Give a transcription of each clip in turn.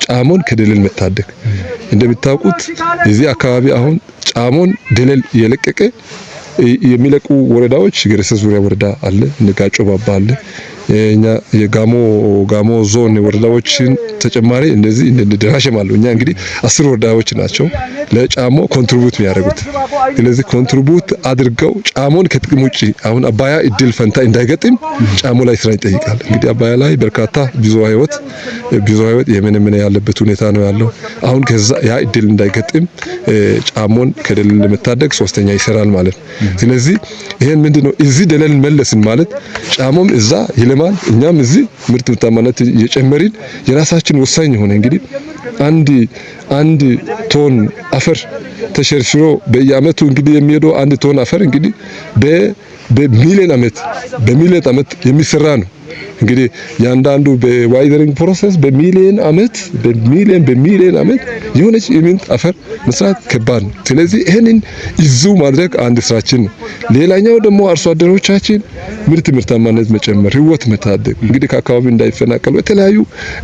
ጫሞን ከደለል መታደግ። እንደምታውቁት እዚህ አካባቢ አሁን ጫሞን ደለል የለቀቀ የሚለቁ ወረዳዎች ገረሰ ዙሪያ ወረዳ አለ፣ ጋጮ ባባ አለ፣ እኛ የጋሞ ጋሞ ዞን ወረዳዎችን ተጨማሪ እንደዚህ እንደ ደራሼም አሉ። እኛ እንግዲህ 10 ወረዳዎች ናቸው ለጫሞ contribute የሚያደርጉት። ስለዚህ contribute አድርገው ጫሞን ከጥቅም ውጪ አሁን አባያ እድል ፈንታ እንዳይገጥም ጫሞ ላይ ስራ ይጠይቃል። እንግዲህ አባያ ላይ በርካታ ብዙ ህይወት የመነመነ ያለበት ሁኔታ ነው ያለው። አሁን ከዛ ያ እድል እንዳይገጥም ጫሞን ከደለል ለመታደግ ሶስተኛ ይሰራል ማለት ነው። ስለዚህ ይሄን ምንድነው እዚህ ደለል መለስን ማለት ጫሞም እዛ ይለማል፣ እኛም እዚህ ምርት ምርታማነት እየጨመርን የራሳችን ወሳኝ የሆነ እንግዲህ አንድ ቶን አፈር ተሸርሽሮ በየአመቱ እንግዲህ የሚሄደው 1 ቶን አፈር እንግዲህ በሚሊዮን አመት የሚሰራ ነው። እንግዲህ ያንዳንዱ በ weathering process በሚሊዮን አመት በሚሊዮን አመት የሆነች ኢምንት አፈር መስራት ከባድ ነው። ስለዚህ ይሄንን ይዙ ማድረግ አንድ ስራችን ነው። ሌላኛው ደግሞ አርሶ አደሮቻችን ምርት ምርታማነት መጨመር፣ ህይወት መታደግ፣ እንግዲህ ከአካባቢ እንዳይፈናቀሉ የተለያዩ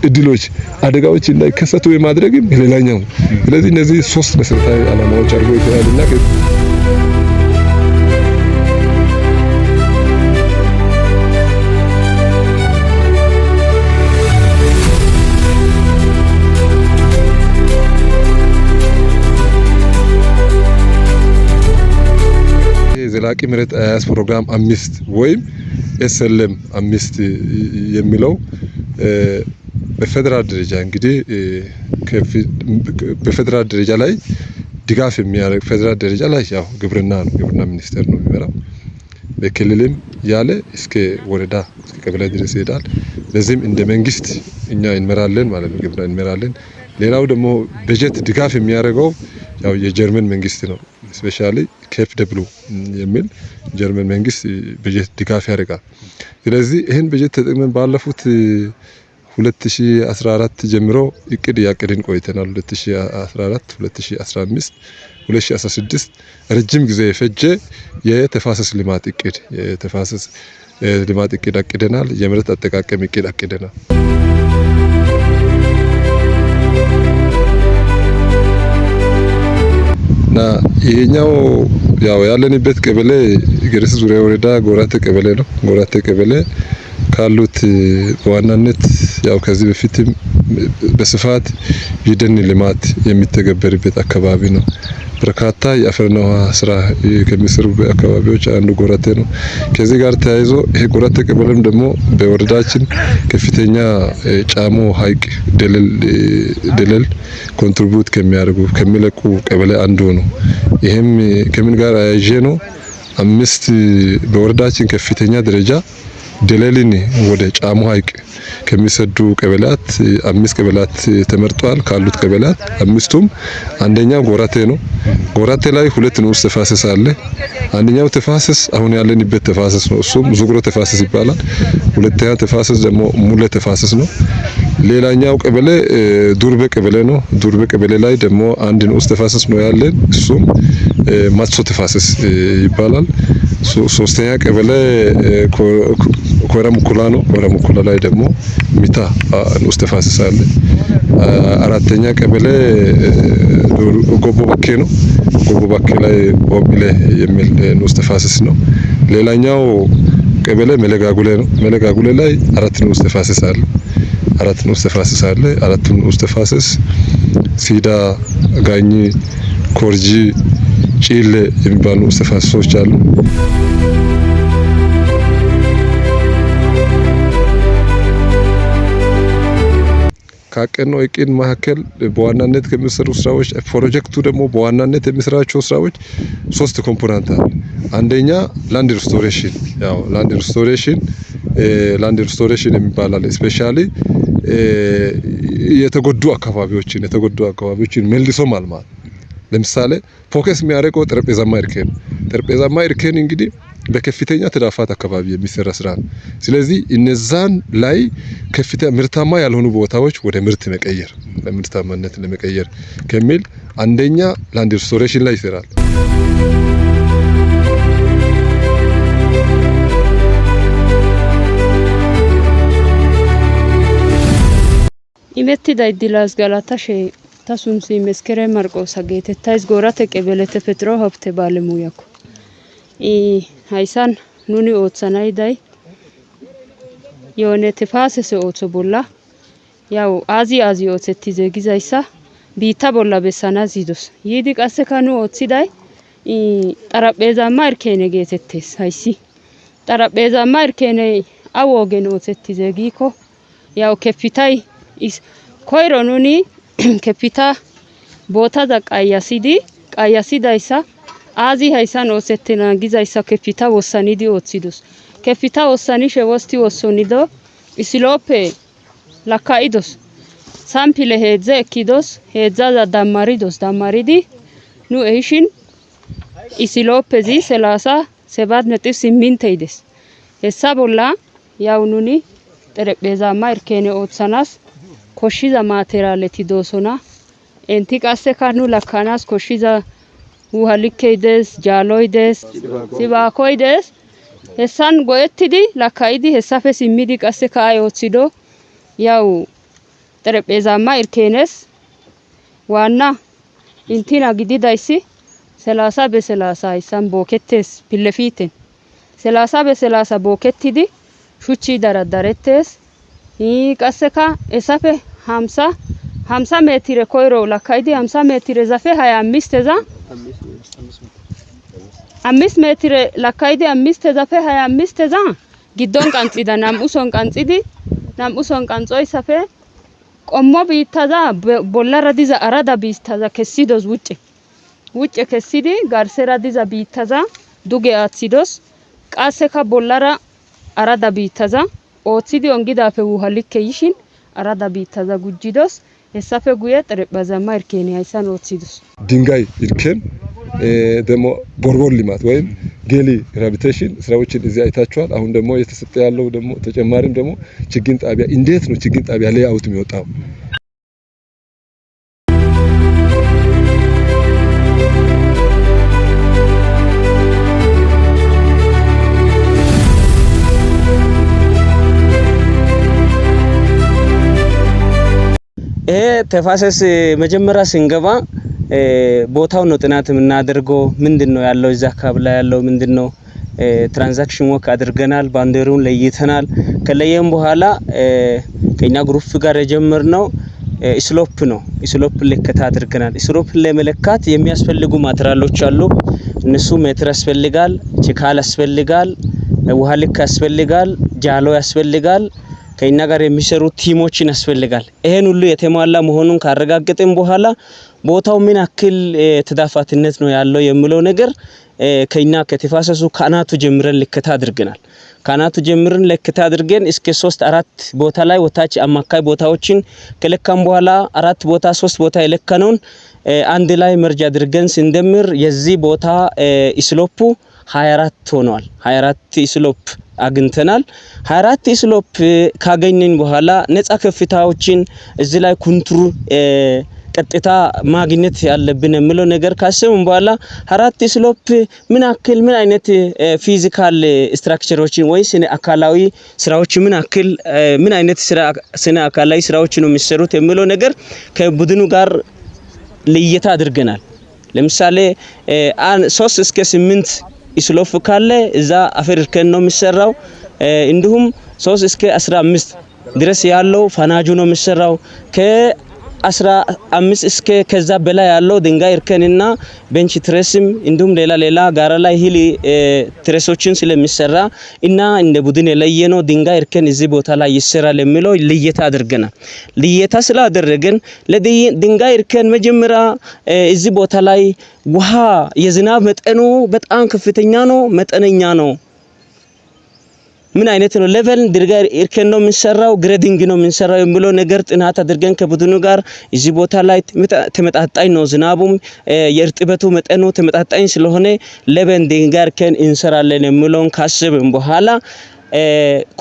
እድሎች አደጋዎች እንዳይከሰቱ የማድረግም ሌላኛው። ስለዚህ እነዚህ ሶስት መሰረታዊ ዓላማዎች አድርጎ ይተያልና ዘላቂ መሬት አያያዝ ፕሮግራም 5 ወይም SLM 5 የሚለው በፌዴራል ደረጃ እንግዲህ በፌዴራል ደረጃ ላይ ድጋፍ የሚያደርግ ፌዴራል ደረጃ ላይ ያው ግብርና ነው፣ ግብርና ሚኒስቴር ነው የሚመራው። በክልልም ያለ እስከ ወረዳ እስከ ቀበሌ ድረስ ይሄዳል። በዚህም እንደ መንግስት እኛ እንመራለን ማለት ነው፣ ግብርና እንመራለን። ሌላው ደግሞ በጀት ድጋፍ የሚያደርገው ያው የጀርመን መንግስት ነው። Specially KfW የሚል ጀርመን መንግስት በጀት ድጋፍ ያደርጋል። ስለዚህ ይህን በጀት ተጠቅመን ባለፉት 2014 ጀምሮ እቅድ እያቀድን ቆይተናል። 2014፣ 2015፣ 2016 ረጅም ጊዜ የፈጀ የተፋሰስ ልማት እቅድ አቅደናል። የመሬት አጠቃቀም እቅድ አቅደናል። እና ይሄኛው ያው ያለንበት ቀበሌ ገረስ ዙሪያ ወረዳ ጎራቴ ቀበሌ ነው። ጎራቴ ቀበሌ ካሉት በዋናነት ያው ከዚህ በፊትም በስፋት የደን ልማት የሚተገበርበት አካባቢ ነው። በርካታ የአፈርና ውሃ ስራ ከሚሰሩ አካባቢዎች አንዱ ጎራቴ ነው። ከዚህ ጋር ተያይዞ ይሄ ጎራቴ ቀበሌም ደግሞ በወረዳችን ከፍተኛ ጫሞ ሐይቅ ደለል contribute ከሚያደርጉ ከሚለቁ ቀበሌ አንዱ ነው። ይሄም ከምን ጋር አያይዤ ነው? 5 በወረዳችን ከፍተኛ ደረጃ ደለልን ወደ ጫሞ ሐይቅ ከሚሰዱ ቀበሌያት 5 ቀበሌያት ተመርጧል። ካሉት ቀበሌያት አምስቱም አንደኛው ጎራቴ ነው። ጎራቴ ላይ ሁለት ንዑስ ተፋሰስ አለ። አንደኛው ተፋሰስ አሁን ያለንበት ተፋሰስ ነው። እሱም ዙግሮ ተፋሰስ ይባላል። ሁለተኛ ተፋሰስ ደግሞ ሙለ ተፋሰስ ነው። ሌላኛው ቀበሌ ዱርቤ ቀበሌ ነው። ዱርቤ ቀበሌ ላይ ደግሞ አንድ ንዑስ ተፋሰስ ነው ያለን። እሱም ማትሶ ተፋሰስ ይባላል። ሶስተኛ ቀበሌ ኮረሙኩላ ነው። ኮረሙኩላ ላይ ደግሞ ሚታ ንዑስ ተፋሰስ አለ። አራተኛ ቀበሌ ጎቦ ባኬ ነው። ጎቦ ባኬ ላይ ኦምቢሌ የሚል ንዑስ ተፋሰስ ነው። ሌላኛው ቀበሌ መለጋጉሌ ነው። መለጋጉሌ ላይ አራት ንዑስ ተፋሰስ አለ። አራት ንዑስ ተፋሰስ አለ። አራቱ ንዑስ ተፋሰስ ሲዳ፣ ጋኝ፣ ኮርጂ፣ ጪሌ የሚባሉ ንዑስ ተፋሰሶች አሉ። ካቀድነው እቅድ መካከል በዋናነት ከሚሰሩ ስራዎች ፕሮጀክቱ ደግሞ በዋናነት የሚሰራቸው ስራዎች ሶስት component አለ። አንደኛ land restoration፣ ያው land restoration የሚባል አለ። Specially የተጎዱ አካባቢዎችን መልሶ ማልማት። ለምሳሌ focus የሚያደርገው ጠረጴዛማ እርከን፣ ጠረጴዛማ እርከን እንግዲህ በከፍተኛ ተዳፋት አካባቢ የሚሰራ ስራ ነው። ስለዚህ እነዛን ላይ ከፍተኛ ምርታማ ያልሆኑ ቦታዎች ወደ ምርት መቀየር፣ ለምርታማነት ለመቀየር ከሚል አንደኛ land restoration ላይ ይሰራል። Imettida idilas galatashe ta sunthi Meskerem Marqosa geetettays, Goorate qebele tefetro habte balemuyakko. Hayssan nuni ooththanayday yoone tefaasese ooththo bolla yawu aazi aazi ooththettize gizayssa biitta bolla bessanas yidos. Yiidi qasseka nu ooththiday xarapheezamma irkene geetettes. Hayssi xarapheezamma irkeney awu ogen ooththettize giikko, yawu kefitay koyro nuni kefita bootaza qayasidi qayasidayssa aazi hayssan oosettina gizayssa kefita wossanidi ooththidos. Kefita wossanishe wosti wossonido isiloppe lakka'idos, sampile heedzdze ekkidos, heedzdzaza dammaridos. Dammaridi nu ehishin isiloppezi 37.8 yides. Hessa bolla yawu nuni xerephezamma irkene ooththanas koshshiza maateraaleti doosona. Enti qasseka nu lakkanas koshshiza wuhalikkey dees, jaaloy dees, sibaakoy dees. Hessan go'ettidi lakka'idi hessafe simmidi qasseka ay ooththido, yawu xerephezamma irkenes waanna intina gididayssi 30 be 30 hayssan bookettes. Pillefiten 30 be 30 bookettidi shuchchi daradarettes. Qasseka hessafe 50 50 meetire koyro lakka'idi 50 meetire zafe 25teza 5 meetire lakka'idi ammiste zafe 25teza giddon qanxida, nam'u son qanxidi, nam'u son qanxoyssafe qommo biittaza bollara diza arada biittaza kessidos. Wucce kessidi garsera diza biittaza duge aaththidos. Qasseka bollara arada biittaza ooththidi ongidafe wuhalikke yishin arada biittaza gujjidos. Hessafe guye xerephazamma irkeni hayssan ooththidos። ድንጋይ እርከን ደግሞ ቦርቦር ልማት ወይም gully rehabilitation ስራዎችን እዚህ አይታችኋል። አሁን ደግሞ እየተሰጠ ያለው ደግሞ ተጨማሪም ደግሞ ችግኝ ጣቢያ እንዴት ነው ችግኝ ጣቢያ layout የሚወጣው? ይሄ ተፋሰስ መጀመሪያ ስንገባ ቦታው ነው ጥናት የምናደርገው። ምንድን ነው ያለው እዛ አካባቢ ላይ ያለው ምንድን ነው? Transaction walk አድርገናል። Boundary ውን ለይተናል። ከለየም በኋላ ከኛ group ጋር የጀመርነው slope ነው። Slope ልከታ አድርገናል። Slope ለመለካት የሚያስፈልጉ material ኦች አሉ። እነሱ ሜትር ያስፈልጋል፣ ችካል ያስፈልጋል፣ ውሃ ልክ ያስፈልጋል፣ ጃሎ ያስፈልጋል፣ ከኛ ጋር የሚሰሩ team ኦችን ያስፈልጋል። ይሄን ሁሉ የተሟላ መሆኑን ካረጋገጥን በኋላ ቦታው ምን ያክል ተዳፋትነት ነው ያለው የሚለው ነገር ከኛ ከተፋሰሱ ከአናቱ ጀምረን ልከታ አድርገናል። ከአናቱ ጀምረን ልከታ አድርገን እስከ ሶስት አራት ቦታ ላይ ወታች አማካይ ቦታዎችን ከለካን በኋላ አራት ቦታ ሶስት ቦታ የለካነውን አንድ ላይ merge አድርገን ስንደምር የዚህ ቦታ slope ኡ 24 ሆኗል። 24 slope አግኝተናል። 24 slope ካገኘን በኋላ ነፃ ከፍታዎችን እዚህ ላይ contour ቀጥታ ማግኘት ያለብን የሚለው ነገር ካሰብን በኋላ አራት slope ምን ያክል ምን አይነት physical structure ኦችን ወይ ስነ አካላዊ ስራዎች ምን ያክል ምን አይነት ስነ አካላዊ ስራዎች ነው የሚሰሩት የሚለው ነገር ከቡድኑ ጋር ልየታ አድርገናል። ለምሳሌ 3 እስከ 8 slope ካለ እዛ አፈር እርከን ነው የሚሰራው። እንዲሁም 3 እስከ 15 ድረስ ያለው ፋናጁ ነው የሚሰራው። ከ15 እስከ ከዛ በላይ ያለው ድንጋይ እርከንና bench terrace ም እንዲሁም ሌላ ሌላ ጋራ ላይ hill terrace ኦችን ስለሚሰራ እና እንደ ቡድን የለየነው ድንጋይ እርከን እዚህ ቦታ ላይ ይሰራል የሚለው ልየታ አድርገናል። ልየታ ስላደረግን ለድንጋይ እርከን መጀመሪያ እዚህ ቦታ ላይ ውሃ የዝናብ መጠኑ በጣም ከፍተኛ ነው፣ መጠነኛ ነው፣ ምን አይነት ነው፣ level ድንጋይ እርከን ነው የምንሰራው፣ grading ነው የምንሰራው የሚለው ነገር ጥናት አድርገን ከቡድኑ ጋር እዚህ ቦታ ላይ ተመጣጣኝ ነው፣ ዝናቡም የእርጥበቱ መጠኑ ተመጣጣኝ ስለሆነ level ድንጋይ እርከን እንሰራለን የሚለውን ካሰብን በኋላ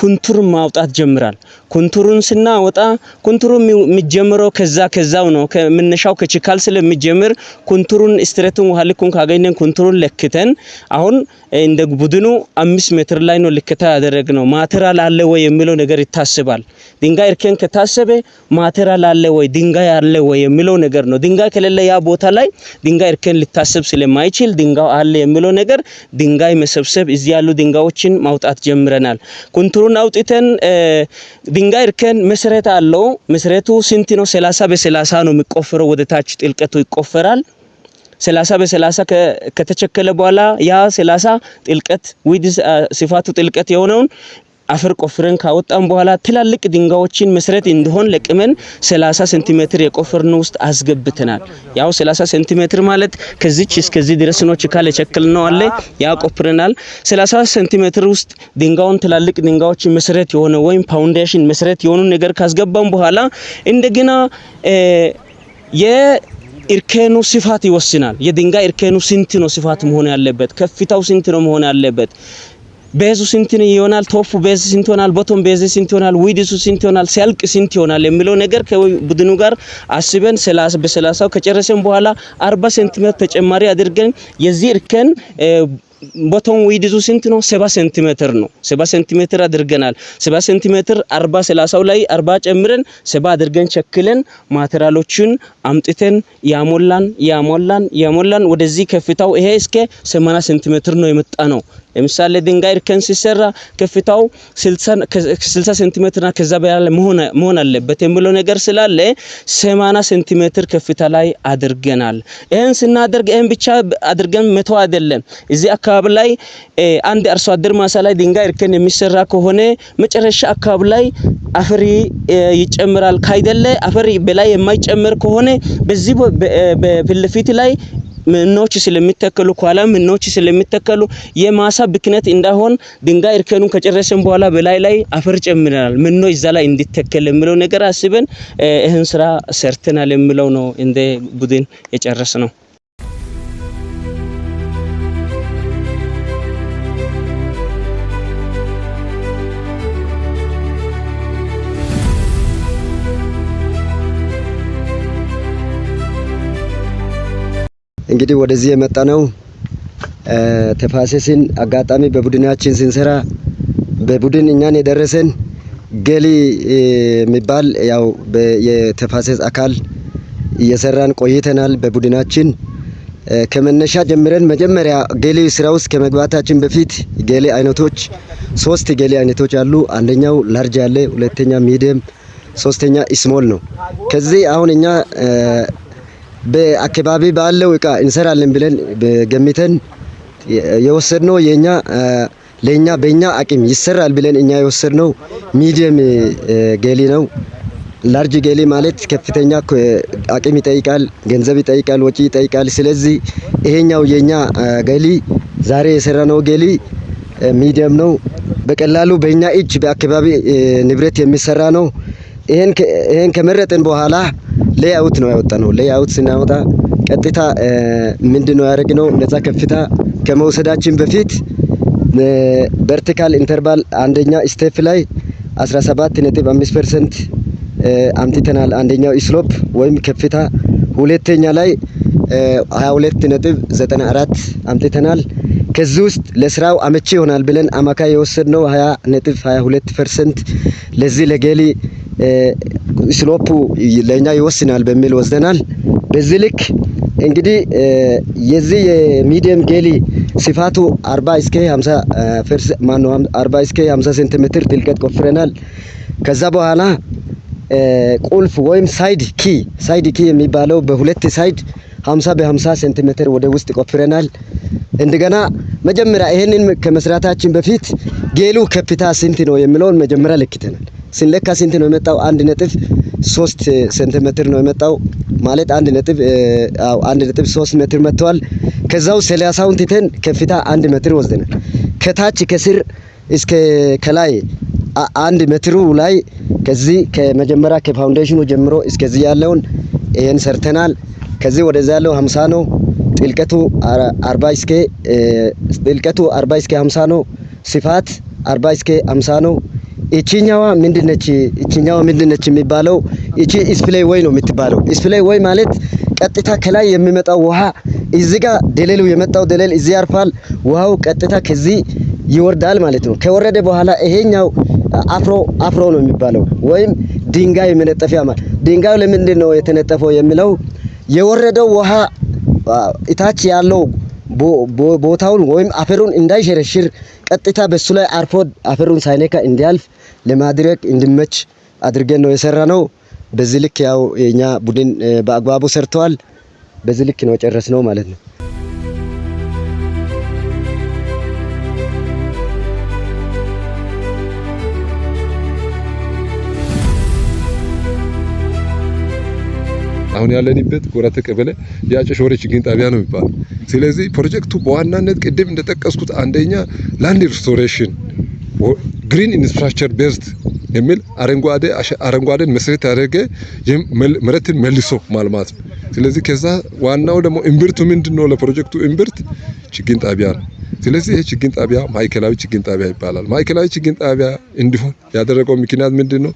contour ማውጣት ጀምራል። ኮንቱሩን ስናወጣ ኮንቱሩ የሚጀምረው ከዛው ነው፣ ከመነሻው ከችካል ስለሚጀምር ኮንቱሩን straight ኡን ውሃ ልኩን ካገኘን ኮንቱሩን ለክተን አሁን እንደ ቡድኑ 5 ሜትር ላይ ነው ልከታ ያደረግነው። Material አለ ወይ የሚለው ነገር ይታሰባል። ድንጋይ እርከን ከታሰበ material አለ ወይ፣ ድንጋይ አለ ወይ የሚለው ነገር ነው። ድንጋይ ከሌለ ያ ቦታ ላይ ድንጋይ እርከን ሊታሰብ ስለማይችል ድንጋዩ አለ የሚለው ነገር ድንጋይ መሰብሰብ እዚህ ያሉ ድንጋዮችን ማውጣት ጀምረናል። ኮንቱሩን አውጥተን ድንጋይ እርከን መሰረት አለው። መሰረቱ ስንት ነው? 30 በ30 ነው የሚቆፈረው። ወደ ታች ጥልቀቱ ይቆፈራል። 30 በ30 ከተቸከለ በኋላ ያ 30 ጥልቀት width ስፋቱ ጥልቀት የሆነውን አፈር ቆፍረን ካወጣን በኋላ ትላልቅ ድንጋዮችን መሰረት እንዲሆን ለቅመን 30 ሴንቲሜትር የቆፈርነው ውስጥ አስገብተናል። ያው 30 ሴንቲሜትር ማለት ከዚች እስከዚህ ድረስ ነው። ችካል የቸከልነው አለ፣ ያ ቆፍረናል። 30 ሴንቲሜትር ውስጥ ድንጋዩን ትላልቅ ድንጋዮችን መሰረት የሆነ ወይም foundation መሰረት የሆኑ ነገር ካስገባን በኋላ እንደገና የእርከኑ ስፋት ይወስናል። የድንጋይ እርከኑ ስንት ነው ስፋት መሆን ያለበት? ከፍታው ስንት ነው መሆን ያለበት? Base ኡ ስንት ይሆናል? Top ኡ base ስንት ይሆናል? Bottom base ስንት ይሆናል? Width ኡ ስንት ይሆናል? ሲያልቅ ስንት ይሆናል የሚለው ነገር ከቡድኑ ጋር አስበን 30 በ30ው ከጨረስን በኋላ 40 ሴንቲሜትር ተጨማሪ አድርገን የዚህ እርከን bottom width ኡ ስንት ነው? 70 ሴንቲሜትር ነው። 70 ሴንቲሜትር አድርገናል። 70 ሴንቲሜትር 40 30ው ላይ 40 ጨምረን 70 አድርገን ቸክለን material ኦችን አምጥተን ያሞላን ያሞላን ያሞላን ወደዚህ ከፍታው ይሄ እስከ 80 ሴንቲሜትር ነው የመጣ ነው። ለምሳሌ ድንጋይ እርከን ሲሰራ ከፍታው 60 ሴንቲሜትርና ከዛ በላይ መሆን አለበት የሚለው ነገር ስላለ 80 ሴንቲሜትር ከፍታ ላይ አድርገናል። ይሄን ስናደርግ ይሄን ብቻ አድርገን መተው አይደለም። እዚህ አካባቢ ላይ አንድ አርሶ አደር ማሳ ላይ ድንጋይ እርከን የሚሰራ ከሆነ መጨረሻ አካባቢ ላይ አፈር ይጨምራል። ካይደለ አፈር በላይ የማይጨምር ከሆነ በዚህ በፊት ለፊት ላይ ምኖች ስለሚተከሉ፣ ከኋላ ምኖች ስለሚተከሉ የማሳ ብክነት እንዳይሆን ድንጋይ እርከኑን ከጨረስን በኋላ በላይ ላይ አፈር ጨምረናል። ምኖ እዛ ላይ እንዲተከል የሚለው ነገር አስበን ይህን ስራ ሰርተናል የሚለው ነው እንደ ቡድን የጨረስነው። እንግዲህ ወደዚህ የመጣነው ተፋሰስን አጋጣሚ በቡድናችን ስንሰራ በቡድን እኛን የደረሰን gully የሚባል ያው የተፋሰስ አካል እየሰራን ቆይተናል። በቡድናችን ከመነሻ ጀምረን መጀመሪያ gully ስራ ውስጥ ከመግባታችን በፊት gully አይነቶች ሶስት gully አይነቶች አሉ። አንደኛው large አለ፣ ሁለተኛ medium፣ ሶስተኛ small ነው። ከዚህ አሁን እኛ በአካባቢ ባለው እቃ እንሰራለን ብለን ገምተን የወሰድነው የኛ ለኛ በእኛ አቅም ይሰራል ብለን እኛ የወሰድነው medium gully ነው። Large gully ማለት ከፍተኛ አቅም ይጠይቃል፣ ገንዘብ ይጠይቃል፣ ወጪ ይጠይቃል። ስለዚህ ይሄኛው የኛ gully ዛሬ የሰራነው gully medium ነው። በቀላሉ በእኛ እጅ በአካባቢ ንብረት የሚሰራ ነው። ይሄን ከመረጥን በኋላ layout ነው ያወጣነው። Layout ስናወጣ ቀጥታ ምንድነው ያደረግነው? ነፃ ከፍታ ከመውሰዳችን በፊት vertical interval አንደኛ step ላይ 17.5% አምጥተናል። አንደኛው slope ወይም ከፍታ፣ ሁለተኛ ላይ 22.94 አምጥተናል። ከዚህ ውስጥ ለስራው አመቺ ይሆናል ብለን አማካይ የወሰድነው 20.22% ለዚህ ለ gully slope ኡ ለኛ ይወስናል በሚል ወስደናል። በዚህ ልክ እንግዲህ የዚህ የ medium gully ስፋቱ 40 እስከ 50 ማነው 40 እስከ 50 ሴንቲሜትር ጥልቀት ቆፍረናል። ከዛ በኋላ ቁልፍ ወይም side key የሚባለው በሁለት side 50 በ50 ሴንቲሜትር ወደ ውስጥ ቆፍረናል። እንደገና መጀመሪያ ይሄንን ከመስራታችን በፊት gully ው ከፍታ ስንት ነው የሚለውን መጀመሪያ ለክተናል። ስንለካ ስንት ነው የመጣው? 1.3 ሴንቲሜትር ነው የመጣው። ማለት 1.3 ሜትር መጥቷል። ከዛው 30ውን ትተን ከፍታ 1 ሜትር ወስደናል። ከታች ከስር እስከ ከላይ 1 ሜትሩ ላይ ከዚህ ከመጀመሪያ ከ foundation ኑ ጀምሮ እስከዚህ ያለውን ይሄን ሰርተናል። ከዚህ ወደዛ ያለው 50 ነው። ጥልቀቱ 40 እስከ 50 ነው። ስፋት 40 እስከ 50 ነው። እቺኛዋ ምንድነች? እቺኛዋ ምንድነች የሚባለው? እቺ spillway ነው የምትባለው። Spillway ማለት ቀጥታ ከላይ የሚመጣው ውሃ እዚህ ጋር ደለሉ የመጣው ደለል እዚህ ያርፋል። ውሃው ቀጥታ ከዚህ ይወርዳል ማለት ነው። ከወረደ በኋላ ይሄኛው አፍሮ ነው የሚባለው ወይም ድንጋይ መነጠፊያ ማለት። ድንጋዩ ለምንድን ነው የተነጠፈው የሚለው የወረደው ውሃ እታች ያለው ቦታውን ወይም አፈሩን እንዳይሸረሽር ቀጥታ በሱ ላይ አርፎ አፈሩን ሳይነካ እንዲያልፍ ለማድረግ እንዲመች አድርገን ነው የሰራነው። በዚህ ልክ ያው የኛ ቡድን በአግባቡ ሰርተዋል። በዚህ ልክ ነው ጨረስነው ማለት ነው። አሁን ያለንበት ጎራቴ ቀበሌ የአጨሾሬ ችግኝ ጣቢያ ነው የሚባለው። ስለዚህ ፕሮጀክቱ በዋናነት ቅድም እንደጠቀስኩት አንደኛ land restoration green infrastructure based የሚል አረንጓዴን መሰረት ያደረገ መሬትን መልሶ ማልማት ነው። ስለዚህ ከዛ ዋናው ደግሞ እምብርቱ ምንድነው? ለፕሮጀክቱ እምብርት ችግኝ ጣቢያ ነው። ስለዚህ ይሄ ችግኝ ጣቢያ ማዕከላዊ ችግኝ ጣቢያ ይባላል። ማዕከላዊ ችግኝ ጣቢያ እንዲሆን ያደረገው ምክንያት ምንድነው?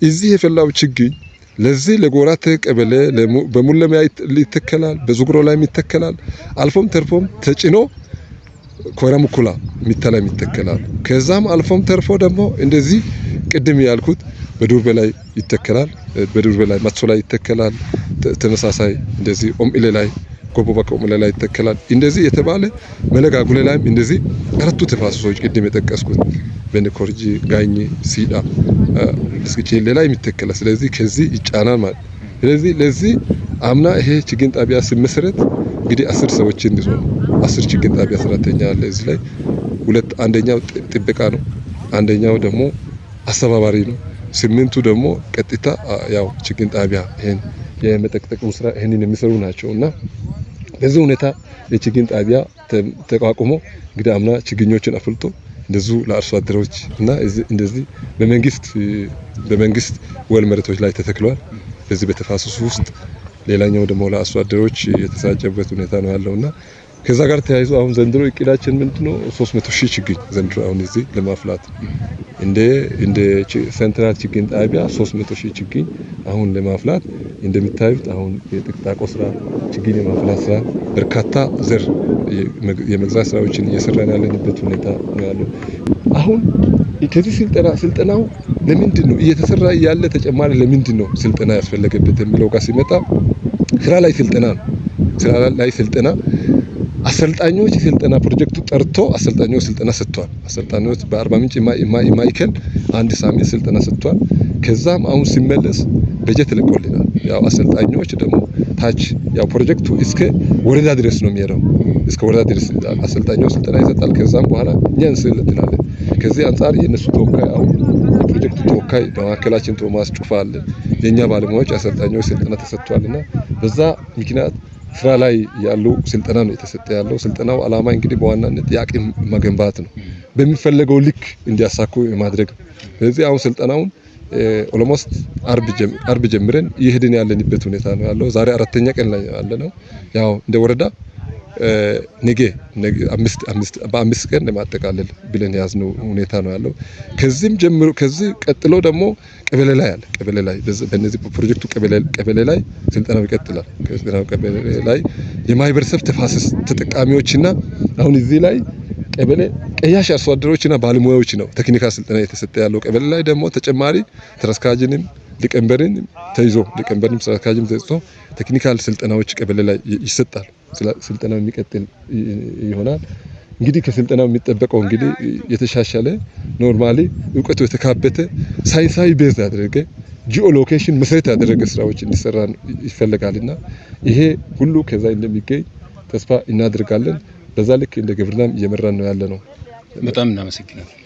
እዚህ የፈላው ችግኝ ለዚህ ለጎራቴ ቀበሌ በሙለሚያ ይተከላል፣ በዙግሮ ላይም ይተከላል። አልፎም ተርፎም ተጭኖ ኮረምኩላ ሚተላም ይተከላል። ከዛም አልፎም ተርፎ ደግሞ እንደዚህ ቅድም ያልኩት በዱርቤ ላይ ይተከላል። በዱርቤ ላይ ማትሶ ላይ ይተከላል። ተመሳሳይ እንደዚህ ኦምኢሌ ላይ ጎቦ ባካ ኦምኢሌ ላይ ይተከላል። እንደዚህ የተባለ መለጋጉሌ ላይም እንደዚህ አራቱ ተፋሰሶች ቅድም የጠቀስኩት በንኮርጂ፣ ጋኝ፣ ሲዳ፣ እስኪቼሌ ላይ ይተከላል። ስለዚህ ከዚህ ይጫናል ማለት። ስለዚህ ለዚህ አምና ይሄ ችግኝ ጣቢያ ሲመሰረት እንግዲህ 10 ሰዎችን ይዞ ነው። 10 ችግኝ ጣቢያ ሰራተኛ አለ እዚህ ላይ። ሁለት አንደኛው ጥበቃ ነው፣ አንደኛው ደግሞ አስተባባሪ ነው። 8ቱ ደግሞ ቀጥታ ያው ችግኝ ጣቢያ ይሄን የመጠቅጠቁ ስራ ይሄንን የሚሰሩ ናቸው። እና በዚህ ሁኔታ የችግኝ ጣቢያ ተቋቁሞ እንግዲህ አምና ችግኞችን አፍልቶ እንደዚሁ ለአርሶ አደሮች እና እንደዚህ በመንግስት ወል መሬቶች ላይ ተተክሏል። በዚህ በተፋሰሱ ውስጥ ሌላኛው ደግሞ ለአርሶ አደሮች የተሰራጨበት ሁኔታ ነው ያለውና ከዛ ጋር ተያይዞ አሁን ዘንድሮ እቅዳችን ምንድነው? 300 ሺህ ችግኝ ዘንድሮ አሁን እዚህ ለማፍላት እንደ central ችግኝ ጣቢያ 300 ሺህ ችግኝ አሁን ለማፍላት እንደምታዩት አሁን የጥቅጣቆ ስራ ችግኝ የማፍላት ስራ በርካታ ዘር የመግዛት ስራዎችን እየሰራን ያለንበት ሁኔታ ነው ያለው። አሁን ከዚህ ስልጠናው ለምንድነው እየተሰራ ያለ ተጨማሪ ለምንድነው ስልጠና ያስፈለገበት የሚለው ጋር ሲመጣ ስራ ላይ ስልጠና ነው። ስራ ላይ ስልጠና አሰልጣኞች ስልጠና ፕሮጀክቱ ጠርቶ አሰልጣኞች ስልጠና ሰጥቷል። አሰልጣኞች በአርባ ምንጭ ማዕከል አንድ ሳምንት ስልጠና ሰጥቷል። ከዛም አሁን ሲመለስ በጀት ለቆልናል። ያው አሰልጣኞች ደግሞ ታች ያው ፕሮጀክቱ እስከ ወረዳ ድረስ ነው የሚሄደው። እስከ ወረዳ ድረስ አሰልጣኞች ስልጠና ይሰጣል። ከዛም በኋላ እኛ እንሰለጥናለን። ከዚህ አንፃር የነሱ ተወካይ አሁን የፕሮጀክቱ ተወካይ በማዕከላችን ቶማስ ጩፋ አለ። የኛ ባለሙያዎች አሰልጣኞች ስልጠና ተሰጥቷልና በዛ ምክንያት ስራ ላይ ያሉ ስልጠና ነው የተሰጠ ያለው። ስልጠናው አላማ እንግዲህ በዋናነት የአቅም መገንባት ነው። በሚፈለገው ልክ እንዲያሳኩ የማድረግ ነው። ስለዚህ አሁን ስልጠናውን almost አርብ ጀምረን እየሄድን ያለንበት ሁኔታ ነው ያለው። ዛሬ 4ኛ ቀን ላይ ያለ ነው። ያው እንደ ወረዳ ነገ በአምስት ቀን ለማጠቃለል ብለን ያዝነው ሁኔታ ነው ያለው። ከዚህም ጀምሮ ከዚህ ቀጥሎ ደግሞ ቀበሌ ላይ አለ። ቀበሌ ላይ በእነዚህ ፕሮጀክቱ ቀበሌ ላይ ስልጠናው ይቀጥላል። ስልጠናው ቀበሌ ላይ የማህበረሰብ ተፋሰስ ተጠቃሚዎችና አሁን እዚህ ላይ ቀበሌ ቀያሽ አርሶ አደሮችና ባለሙያዎች ነው technical ስልጠና የተሰጠ ያለው። ቀበሌ ላይ ደግሞ ተጨማሪ ስራ አስኪያጅንም ሊቀመንበርንም ተይዞ ሊቀመንበርንም ስራ አስኪያጅም ተይዞ technical ስልጠናዎች ቀበሌ ላይ ይሰጣል። ስልጠናው የሚቀጥል ይሆናል። እንግዲህ ከስልጠናው የሚጠበቀው እንግዲህ የተሻሻለ normally እውቀቱ የተካበተ ሳይንሳዊ base ያደረገ geolocation መሰረት ያደረገ ስራዎች እንዲሰራ ይፈልጋልና ይሄ ሁሉ ከዛ እንደሚገኝ ተስፋ እናደርጋለን። በዛ ልክ እንደ ግብርናም እየመራን ነው ያለነው። በጣም እናመሰግናለን።